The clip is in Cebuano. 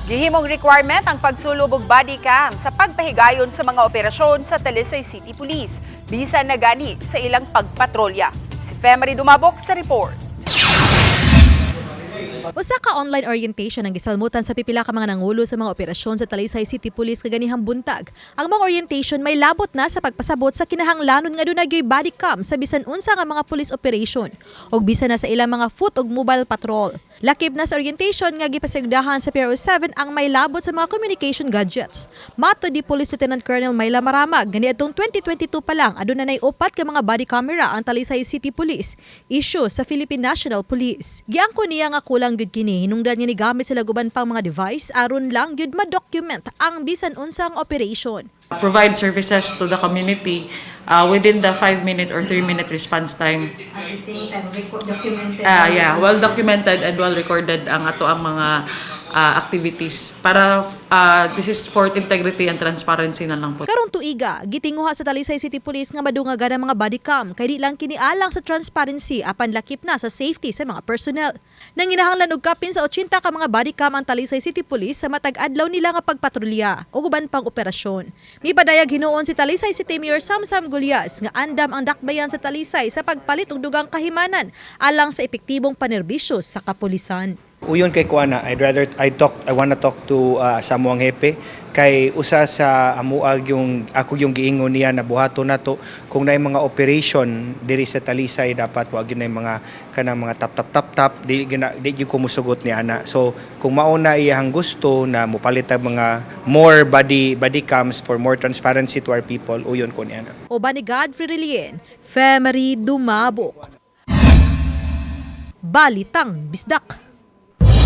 Gihimong requirement ang pagsulob og body cam sa pagpahigayon sa mga operasyon sa Talisay City Police, bisan na gani sa ilang pagpatrolya. Si Femery Dumabok sa report. Usa ka online orientation ang gisalmutan sa pipila ka mga nangulo sa mga operasyon sa Talisay City Police kaganihang buntag. Ang mga orientation may labot na sa pagpasabot sa kinahanglanon nga dunay gyoy body cam sa bisan unsa nga mga police operation ug bisan na sa ilang mga foot ug mobile patrol. Lakip na sa orientation nga gipasigdahan sa PRO 7 ang may labot sa mga communication gadgets. Matod ni Police Lieutenant Colonel Myla Maramag, kaniadtong 2022 pa lang aduna nay upat ka mga body camera ang Talisay City Police issue sa Philippine National Police. Giangko niya nga kulang gyud kini, hinungdan nga nigamit sila guban pang mga device aron lang gyud ma-document ang bisan unsang operation. Provide services to the community within the 5-minute or 3-minute response time. At the same time, documented. Yeah, well documented and well recorded ang ato ang mga activities para this is for integrity and transparency na lang po. Karong tuiga, gitinguha sa Talisay City Police nga madungagan ang mga body cam kay di lang kini alang sa transparency apan lakip na sa safety sa mga personnel. Nanginahanglan og kapin sa 80 ka mga body cam ang Talisay City Police sa matag adlaw nila nga pagpatrolya ug uban pang operasyon. Mipadayag hinuon si Talisay City Mayor Samsam Gullas nga andam ang dakbayan sa Talisay sa pagpalit og dugang kahimanan alang sa epektibong panerbisyo sa kapulisan. Uyon kay kuana, I'd rather I wanna talk to sa amuang hepe kay usa sa amuag yung ako yung giingon niya na buhaton nato kung naay mga operation diri sa Talisay, dapat wa gyud nay mga kanang mga tap tap tap tap, di gina, di gyud ko musugot ni ana. So kung mao na iyang gusto na mopalit ang mga more body cams for more transparency to our people, uyon ko niya na. Uban ni Godfrey Relien, Femery Dumabok. Balitang Bisdak.